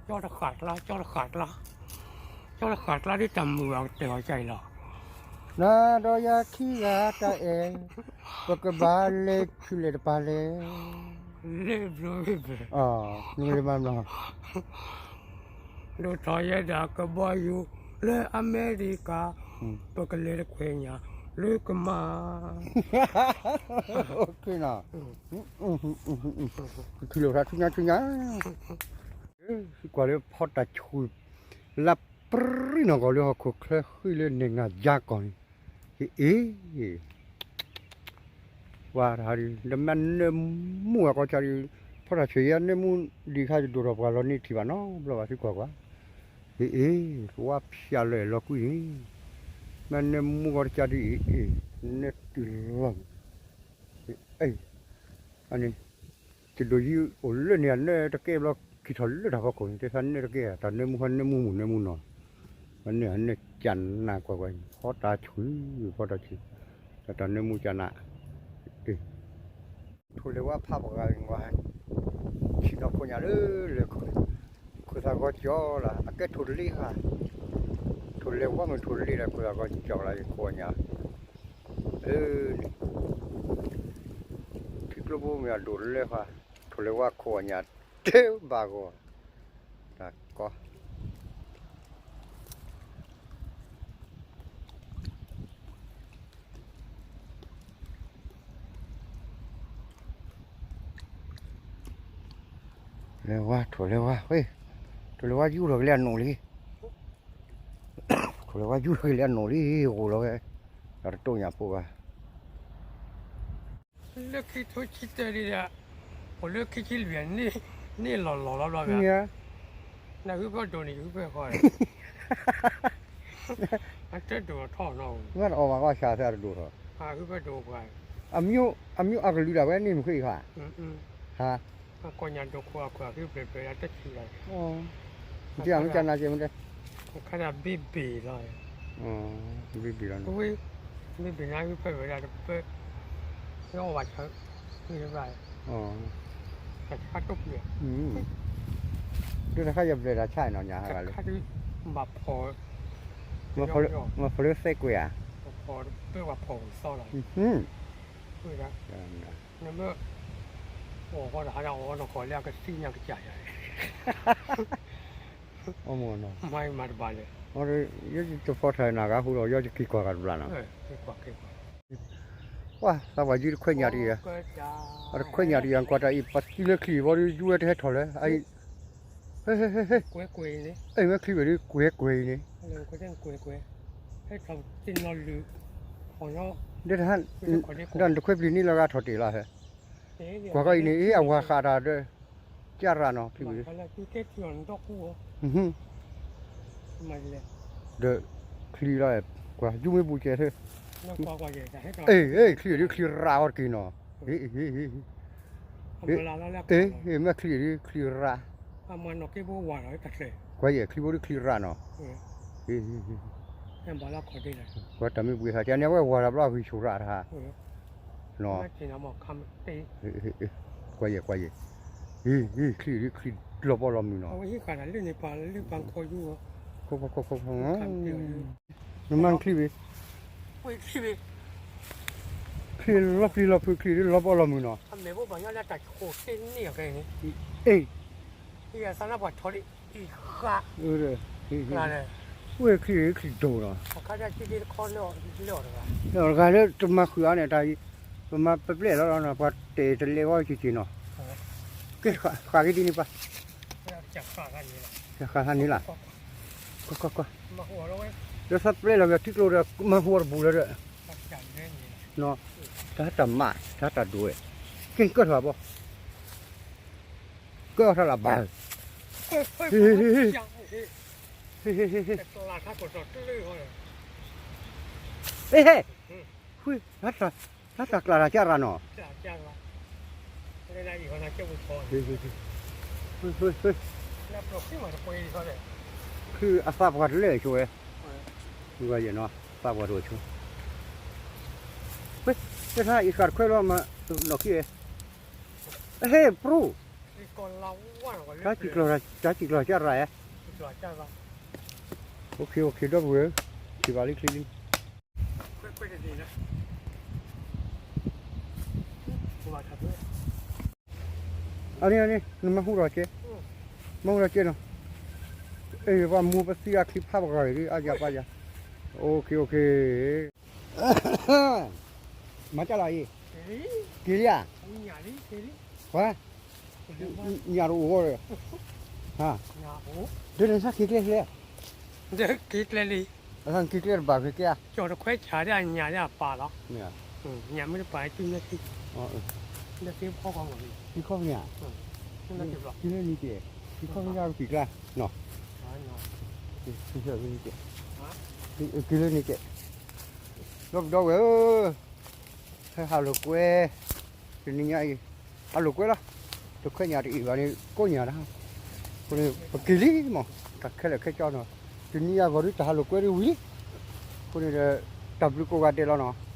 ကၠီတဃာ်ကျါ, ကၠီတဃာ်ကျါ, ကၠီတဃာ်ကျါဒ်တၢ်မုာ်အကတၢၢ်အီၤကၢ်အံၤလီၤ. နၤဒီးယၤခံဂၤတၢ်အဲၣ်, ပကဘၣ်လဲၤဆူလဲၣ်တပၤလဲၣ်. လဲၤဘျီဘျီ, နမ့ၢ်မၤဘျီ ဒိၣ်ထီၣ်ယဲဒၣ်ကဘီယူၤလၢအမဲရကၤ, ပကလဲၤတခွဲးညၣ်လၢကမၤ. န ကထံၣ်လိာ်သးဆူညါဆူညါ, ကွၢ်လၢဖီတၢ်ဆှုၣ်, လၢပြံနီၢ်ကီၢ်လၢဟီၣ်ခိၣ်ချၢဃံလၢန့ၣ်ငါယါကီၢ်န့ၣ်, ဟ့ၣ်အ့ၣ် ဝါတဟါဒ် နမ့ၢ်နၢမူအကီၢ်ဆၣ်ဒ်, ဖီတၢ်ဆှၢယဲနၢမူဒံးခါယဒိၣ်ထီၣ်ပှၤလီၤန့ၢ်ထံၣ်ဘၣ်နီတဘျီဘၣ် သုကွၢ်ကွၢ်, ဟ့ၣ်အ့ၣ် ဝါဖၠးလၢလီၤကွံန့ၣ်, မ့ၢ်နၢမူကီၢ်တကးဒ်အံၤ, နၢတုၤလီၤ, အန့ၣ်, တဒိၣ်ယံၤအိၣ်လၢန့ၣ် အနၢတကဲဘျီခံထီၣ်လၢတၢ်ဖီခိၣ်န့ၣ် တဲသးနၢတကဲ တၢ်နၢမူဟီနၢမူမုၢ်နၢမူနီၢ်, အနၢအနၢကနးကွၢ်ကွၢ် ဖီတၢ်ဆှုၣ်, ဖီတၢ်ဆှုၣ်, တၢ်တၢ်နၢမူကနး, ထိၣ်လဲၤဝါဖးပှၤဂၤဂ့ၤဝါ, ဆံးနီၢ်ခိညၣ်လၢလၢ, ခိၣ်သးဂီၤကၠီလီၤ အကဲထိၣ်တလ့ဧါ, ထိၣ်လဲၤဝါမ့ၢ်ထိၣ်တလ့ဒီး ခိၣ်သးဂီၤကၠီလီၤ ယခိၣ်ညၣ်, အၢ, ထံကျိဖိမ့ၢ်အဒိၣ်လၢဃီ, ထိၣ်လဲၤဝါခိၣ်ညၣ်တဘၣ်ဂီၤ, တၢ်ကီ လဲၤဝါ ထိၣ်လဲၤဝါ, ထိၣ်လဲၤဝါယူၢ်ထီၣ်က့ၤလၢအနိၣ်လံ, ထိၣ်လဲၤဝါယူၢ်ထီၣ်က့ၤလၢအနိၣ်လံ, ဂိၢ်လီၤဝဲ, တၢ်တတိၢ်ညၣ်ဖိဘၣ် လၢခံထိဆံတၢဒံးဒီး, အိၣ်လၢခံဆံလွံၢ်န့ၣ်, န့ၣ်လီၤလီၤလီၤဘျီဘၣ်, နဟုဖၢဒိၣ်န့ၣ် ယဟုဖၢဃီ, အတဒိၣ်ထီၣ်နီၤ, ဘၣ်တအီၣ်ဘၣ်ကီၢ်ဆၣ်သးတဒိၣ်ထီၣ်, ဟုဖၢဒိၣ်ပှၤ, အမ့ၢ်အကလုာ်ဒၣ်ဝဲန့ၣ်မ့ၢ်ဃ့ခါ, ဟါ ကီၢ်ညၣ်ဒိၣ်ခိၣ်အခွဲးအဃံပျဲၢ်ပျဲၢ်အတဆံးလီၤ, မ့ၢ်ကနၤကဲမ့ၢ်တဲ, ခါဒၣ်ဘ့ၣ်ဘ့ၣ်လီၤ, ဘ့ၣ်ဘ့ၣ်လီၤ, ဘ့ၣ်ဘ့ၣ်န့ၣ် ဟုဖၢဝဲဒၣ်တပၢ, လၢအီၣ်ဘၣ်ဆၢ, ဘၣ်, တၢ်ဆါတိၢ်ပျဲၢ်, ဒ်တခါယဘျဲၣ်တၢ်ဆါနီၤညါဟါဂၤလၢ, ဘၣ်ဖီၣ်, မ့ၢ်ဖီၣ်လၢသဲကွဲးဧါ, ဖီၣ်တပၢဘၣ်ဖီၣ်ဝံၤသီလီၤ, ဝဲဒၣ် နမ့ၢ်, အီၣ်ဃီတဟါဒၣ်အီၣ်နီၢ်ကီၢ်လၢအကသံညါကစၢ်ယၤ, မၤတဘၣ်လဲၣ်, ယတဖီထၣ်နၤဂၤဟူဒီး ယက့ၤကွၢ်ဂၤတဘျီနီၤ, ကွၢ်သးပှၢ်ယုၢ်တခွဲညၣ်တယၤ, တခွဲညၣ်တယၤ ကွၢ်တၢ်အံၤ ပှၤသံလၢချံဘီဒီး ယူၢ်ဝဲတဟဲထီၣ်လၢ, အံၤ, မ့ၢ်ချံဝဲဒ်ကွဲးကွဲးအံၤန့ၣ်, ဒ်တဟါ, ဒီးနတခွဲပျံၤန့ၢ်လီၤဂာ်ထီၣ်တ့ၢ်လီၤဟဲ, ကွၢ်ဃီအံၤန့ၣ် အ့ၣ် အဝၤဃးတၢ်ဒီး, ကၢ်ရၣ်နီၤ ချံဝဲ, ဒီးချံလီၤ, ကွၢ်ယူၢ်မ့ၢ်ပူၤကဲးသၢ, အ့ၣ် ချံဝဲဒ်ချံရၣ်အီၤတက့ၢ်နီၤ, အ့ၣ် မ့ၢ်ချံဒ်ချံရၣ်, ကွၢ်ယဲၢ်ချံဖိဒ်ချံရၣ်နီၤ, ကွၢ်တၢ်မ့ၢ်ပှ့ၤဃာ်ကန့ၣ် အဝဲဝၤတၢ်ဘျီအဂံၢ်ဆူၣ်ရၣ်တဟါ, ကွၢ်ယဲၢ်ကွၢ်ယဲၢ်, ချံဒ်ချံလီၤဘီလီၤမုၢ်နီၤ, နမ့ၢ်ချံဘ့ၣ်, ချံလီၤပျံၤလီၤဖုးချံဒ်လီၤဘီလီၤမုၢ်နီၤ, အ့ၣ် ဝဲချံချံဒိၣ်နီၤ, တဂၤလၢတမၤဃုာ်အါန့ၣ်တၢ်အံၤ, ပမၤပျဲၢ်လီၤလီၤနီၤ ပှၤတဲာ်တလဲၤဝဲက့ၤက့ၤနီၤ, ကဲဃာ်က့ၤဒ်န့ၣ်ပှၤ, ဃာ်သးန့ၣ်လီၤ, ကွၢ်ကွၢ်ကွၢ်, လၢသးပျဲၢ်လီၤက့ၤထံကျိဒီး မၤဟူအီၤတဘူးလၢၤဒီး, နီၤ, တၢ်တၢ်မး တၢ်တၢ်ဒိၣ်ဝဲ, ကဲကၢၢ်ထီၣ်ဘီ ကၢၢ်ထီၣ်လၢဘၣ်, ဟ့ၣ်ဟ့ၣ်ဟ့ၣ်ဟ့ၣ်, ဟ့ၣ်ဟ့ၣ်ဟ့ၣ်ဟ့ၣ်, ဟ့ၣ်, တၢ်တၢ်ကျါတၢ်ကၢ်ရၣ်နီၤ, ဟ့ၣ်ဟ့ၣ်ဟ့ၣ်, အသးပှၢ်တလဲၤဆိဝဲ, နီၤ, သးပှၢ်တအိၣ်ဆိ, တၢ်အံၤဃာ်တခွဲလီၤမး, နီၢ်ခံ, ဟ့ၣ် ပြူၢ် တၢ်စံၣ်ကျီၤ, တၢ်စံၣ်ကျီၤကၢ်ရၤဧါ. အိၣ်ခ့ အိၣ်ခ့ ဒီပုၢ်ဝဲၢ်, ထံၣ်ဘၣ်လံချံလံ. အန့ၣ် အန့ၣ် နမၤဟူထီၣ်ကဲ, မၤဟူထီၣ်ကဲနီၤ. အဲၣ်ပှၤမူပသံအချံဖးပဂီၢ်အံၤ အယၤပှၤယၤ. အိၣ်ခ့ အိၣ်ခ့. မၤတၢ်လီၤအံၤ, က့ၤလံဧါ. ပှၤ ညၣ်တအိၣ်ဂီၢ်ဒီး, ဒ်န့ၣ်သးက့ၤကျဲလဲၣ်, က့ၤကျဲလံ, က့ၤကျဲတဘၣ်က့ၤကျဲဧါ, ကၠီၣ်တခွဲဆၣ်ဒ်အညၣ်ဒ်အပာ်လီၤ, ညၣ်မ့ၢ်တပာ်တုၤလၢသံ, သံခီပညီ, က့ၤလၢနံၤကဲ, က့ၤခီပညီက့ၤကျါနီၤ, က့ၤလၢနံၤကဲ, ဒီပုၢ်ဒီဝဲၢ်ဧၢ, ဟဲဟးလိာ်ကွဲ တနံၤညါအံၤ ဟးလိာ်ကွဲလီၤ. တခွဲညၣ်တအံၤဘၣ်န့ၣ် ကိးညၣ်တဟါ, အဃိန့ၣ် ပက့ၤလံမး, တၢ်ခဲလၢာ်ခဲဆ့နီၤ, တနံၤအဂီၢ်ဒ်တၢ်ဟးလိာ်ကွဲဒ်ဝံၤလံ, အဃိန့ၣ်ဒီး တၢ်ဘျုးကိးဂၤဒဲးလီၤနီၤ.